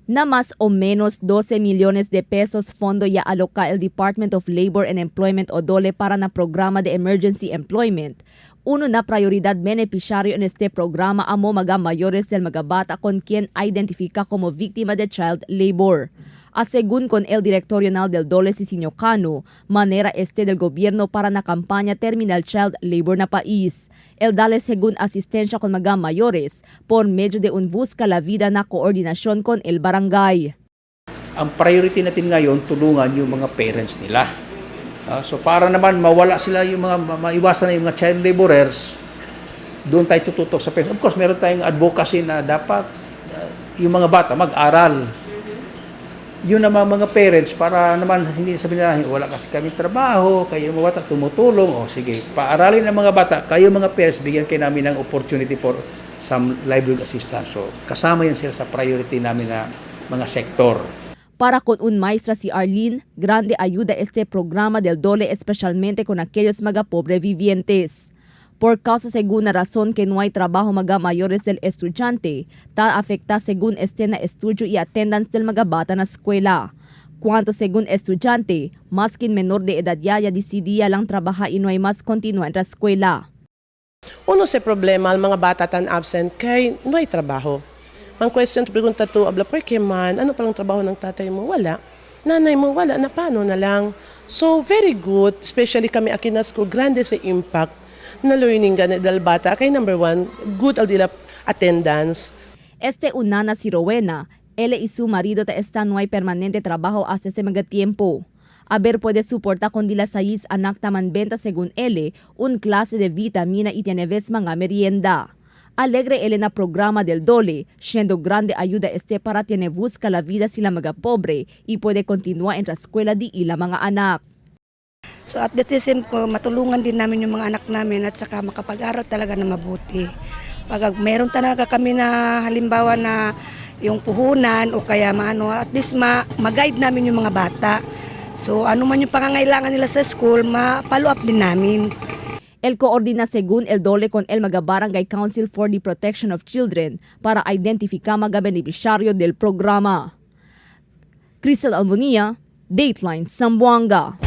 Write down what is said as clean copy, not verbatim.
Na más o menos 12 millones de pesos fondo ya aloca el Department of Labor and Employment o DOLE para na programa de emergency employment. Uno na prioridad beneficiario en este programa amo mga mayores del mga bata con quien identifica como víctima de child labor. Asegún con el director regional del DOLE, Sisinio Cano, manera este del gobierno para na campaña terminal child labor na país. El dale según asistencia con mga mayores por medio de un busca la vida na coordinación con el barangay. Ang priority natin ngayon, tulungan yung mga parents nila. So para naman mawala sila yung mga maiwasan na yung mga child laborers, doon tayo tututok sa parents. Of course, meron tayong advocacy na dapat yung mga bata mag-aral. Yun naman mga parents, para naman hindi sabihin nila, "Wala kasi kami trabaho, kayo mga bata tumutulong." O sige, paaralin ang mga bata, kayo mga parents, bigyan kayo namin ng opportunity for some livelihood assistance. So kasama yan sila sa priority namin na mga sektor. Para con un maestra si Arlene, grande ayuda este programa del DOLE, especialmente con aquellos mga pobre vivientes. Por causa según la razón que no hay trabajo mga mayores del estudiante, ta afecta según este na estudio y attendance del mga bata na eskwela. Cuanto según estudiante, maskin menor de edad ya ya decidía lang trabaja y no hay más continua en la escuela. Uno sa problema al mga bata tan absent kay no hay trabaho. Ang question pregunta to abla, "Por qué man? Ano palang trabaho ng tatay mo?" "Wala." "Nanay mo?" "Wala." Na paano na lang? So very good, especially kami aki na school, grande sa impact na learning gani del bata. Kay number one, good al dila attendance. Este unana si Rowena, él y su marido ta está no hay permanente trabajo hasta este mga tiempo. A ver puede soportar con dila sayis anak taman venta según él un clase de vitamina y tiene vez mga merienda. Alegre él na programa del DOLE, siendo grande ayuda este para tiene busca la vida sila mga pobre y puede continuar en la escuela di ila mga anak. So at the same ko, matulungan din namin yung mga anak namin at saka makapag-aral talaga na mabuti. Pag meron talaga kami na halimbawa na yung puhunan o kaya maano, at least ma-guide namin yung mga bata. So ano man yung pangangailangan nila sa school, ma-follow up din namin. El coordina según el DOLE con el mga Barangay Council for the Protection of Children para identificar mga beneficiario del programa. Crystal Almonia, Dateline Zamboanga.